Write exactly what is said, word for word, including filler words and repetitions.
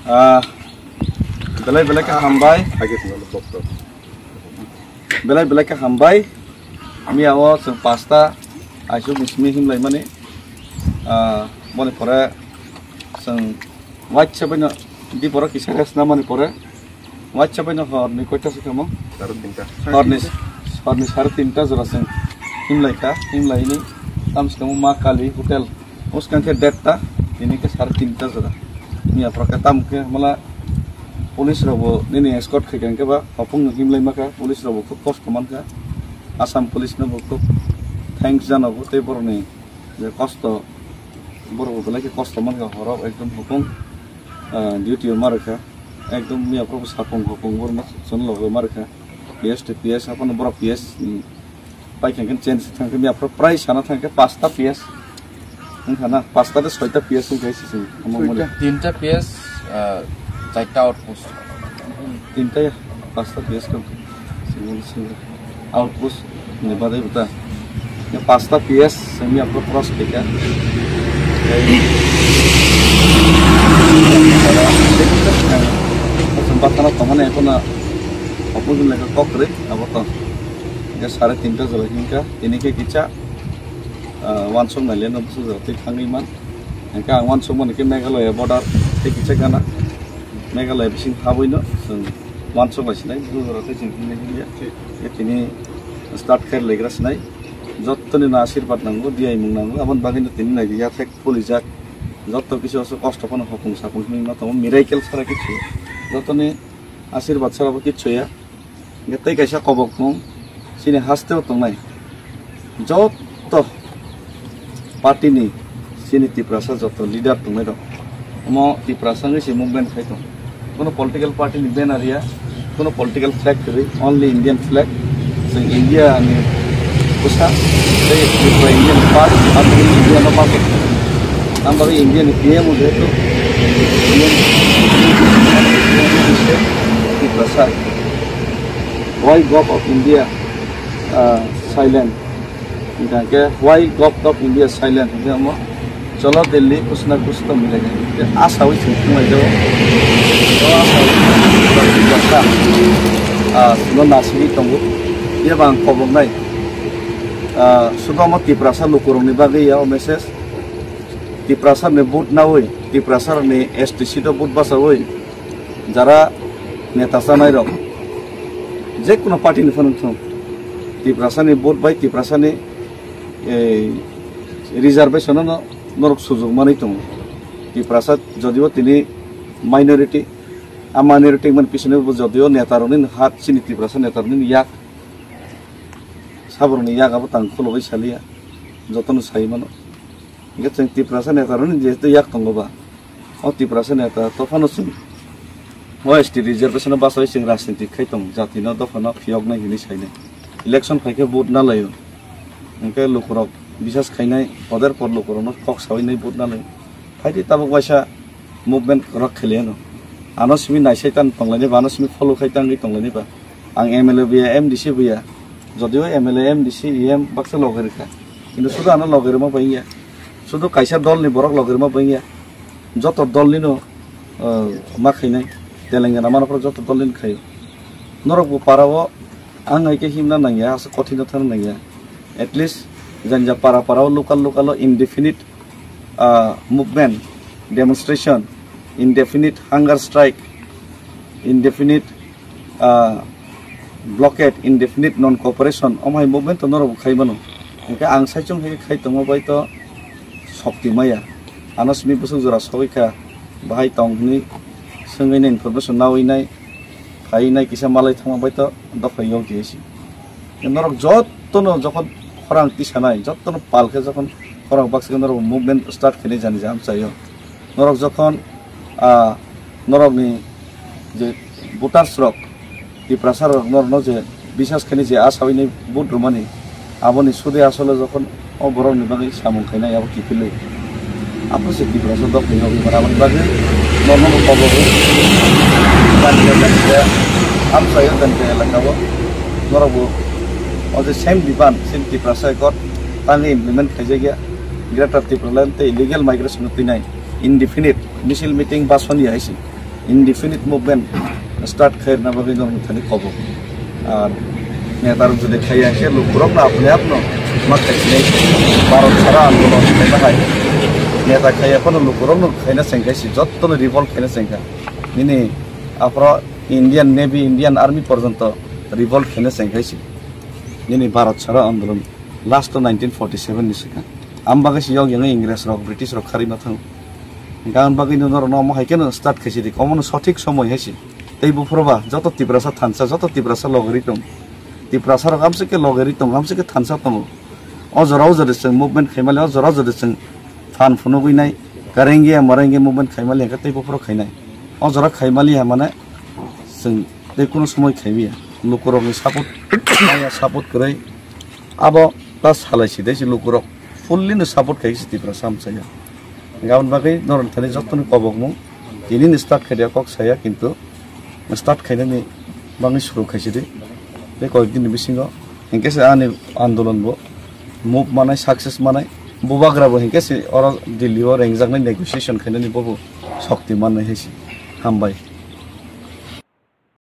Ah, belai belai khe hambai. Belai belai khe hambai. Miya o chwng pasta aisuk ni simi himlai mani. Ah, moni pore chwng waitsa baino di pore kisa rest na mani pore. Waitsa baino hor ni koita se kamo? Sare tinta. Hor ni, hor ni sare tinta jora chwng himlai kha, himlai ni tam se kamo Ma Kali Hotel. Uskang khe dead ta, tini khe sare tinta jora. Miya phoro khe tam khe mala police rok bo nini escort khai kha, hwnkhe ba hopung no himlai ma kha, police rok bo khub kosto man kha. Assam police no bo khub thanks jana bo tei borok ni je kosto, borok bo belai khe kosto man kha, horo ekdom hopung, ah, duty o ma rwkha. Ekdom miya phoro bo sapung hopung borok no chwng logo ma rwkha. P S to P S haphano borok P S ni Pai khe change thang khe miya phoro prai sana thang khe pasta P S. Wngkha na pasta de soita P S wngkha sisi. Tinta P S, ah, chaita outpost. Tinta ya pasta P S kau. Single single outpost ni badai buta. Ya pasta P S miya phoro cross khe kha. Batana tomane ekona opujin leka kok re abo to. Hingke sare tinta jora hingka, tini khe kisa, ah, wansuk nai le no bwswk jora twi thangwi man. Hingke ang wansuk mani khe Meghalaya border tei kisa gana. Meghalaya bising habwi no chwng wansuk lai sinai, bwswk jora tei chwng himlai himya. Hingke tini start khe legra sinai. Jottoni no asirbat nango, diyaimung nango, aboni bagwi no tini nai ya thek pulijak. Jotto kisa oso kosto phano hopung sapung himwi ma tongo, miracle sara kichu. Jottoni asirbat sara bo kichu ya. Hingke tei kaisa kobokmung chini hasteo tongnai jotto party ni chini Tiprasa jotto leader tongnai rok. Omo Tiprasa wngwi se movement khai tong. Kono political party ni banner ya, kono political flag kwrwi, only Indian flag. Chwng India ni bwsa tei Tripura Indian part, India no part. Ang bagwi India ni P M jehetu Tiprasa. Why Govt of India, ah, silent? Hingkha khe, why Govt of India silent? Hingkhe omo, cholo Delhi, kuch na kuch to milega. Hingkhe asawi chwng thanglaijao. O asawi chwng thanglaijao. Ah, no nasingwi tongo. Yebang koboknai. Ah, sudo omo Tiprasa lukurokni bagwi ya o message. Tiprasa ni vote nawi, Tiprasa ni S T C to vote basawi. Jara neta chanai rok, je kono party ni phano thung, Tiprasa ni vote bai Tiprasa ni, eh, reservation no norok sujok manwi tongo. Tiprasa jodio tini minority, a minority man pisini bo jodio neta rokni hat chini Tiprasa neta rokni yak, saborokni yak abo tang khulogwi saliya, jotono sai mano. Hingke chwng Tiprasa neta rokni jehetu yak tongo ba, o Tiprasa neta to phano chwng O S T reservation o bachawi chwng rajniti khai tong, jati no dopha no phiyoknai hinwi sainai. Election phaikhe vote nalaio. Hingke lukurok bisas khainai, poder por lukurokno kok sawi nai vote nalaio. Phaidi tabuk waisa movement rok kheliano. Ano simi naisai tan tonglaini ba, ano simi follow khai tangwi tonglaini ba. Ang M L A buya, M D C buya. Jodio M L A, M D C, E M baksa loge rikha. Kintu sudu ano loge rima bangya. Sudu kaisa dol ni borok loge rima bangya. Joto dol nino, uh, ma khainai. Telengana mano phoro joto dol nino khaio. Norok bo para o ang hai khe himna nangya, asa kothino thangna nangya. At least janja para para o local local o indefinite ah, movement, demonstration, indefinite hunger strike, indefinite, ah, blockade, indefinite non-cooperation, omo hai movement to norok bo khai mano. Hingke ang saichung hai khai tongma bai to sokti maya. Ano simi bwswk jora sogwi kha, bahai tong hwnwi swngwi nai information nawi nai. Phainai kisa malai thangma bai to dophai yok di si. Norok jotono jokhon khorang tisanai, jotono pal khe jokhon khorang baksa khe norok movement start khainai jani jaham chaio. Norok jokhon, ah, norokni je voters rok, Tiprasa rok norokno je bisas khainai je asawi ni vote rwmani, aboni sude asole jokhon o borokni bagwi samung khainai abo kiphilwi. Aphuru se Tiprasa dok ni nokni mara aboni bagwi norokno bo kobo rw. Jani jani se amchaio jani jani elaka o norok bo o je same demand, same Tiprasa Accord tangwi implement khaijakya. Greater Tipraland tei illegal migration no twinai indefinite misil meeting basoni hai se. Indefinite movement start khairna bagwi norok thani kobo. Ar neta rok jodi khaiya khe lukurok no apni apno ma khaisini Bharat chhara andolon khaina hai. Neta khaiya phano lukurok no khaina sengkhaisi, jotto no revolt khaina sengkha. Nini aphro Indian Navy, Indian Army porjonto revolt khaina sengkhaisi. Nini Bharat chhara andolon last to nineteen forty seven ni swkang. Am bagwi si yok yang Ingres rok, British rok kharwi ma thango. Gan bagwi no norok no omo hai khe no start khaisi di, omo no sothik somoi hai si. Tei buphuru ba joto Tiprasa thansa, joto Tiprasa logeri tong. Tiprasa rok amsike logeri tong, amsike thansa tongo. O jora o jora chwng movement khaimali, o jora o jora chwng phan phunugwi nai, karengya marengya movement khaimali hwnkhe tei buphuru khainai. O jora khaimali ha mane chwng tei kuno somoi khaibiya. Lukurokni support, maya support kwrwi. Abo ta salai si dei si lukurok fully no support khai si Tiprasa amchaya. Gabon bagwi norok thani jottoni kobokmung tini ni start khai dia kok saya, kintu start khainani bagwi suru khaisi di. Tei koyek din ni bisingo hinkhe se ani andolon bo move manai, success manai, bubagra bo hinkhe se oro Delhi o rengjaknai negotiation khainani bobo shokti mannai hai si. Hambai.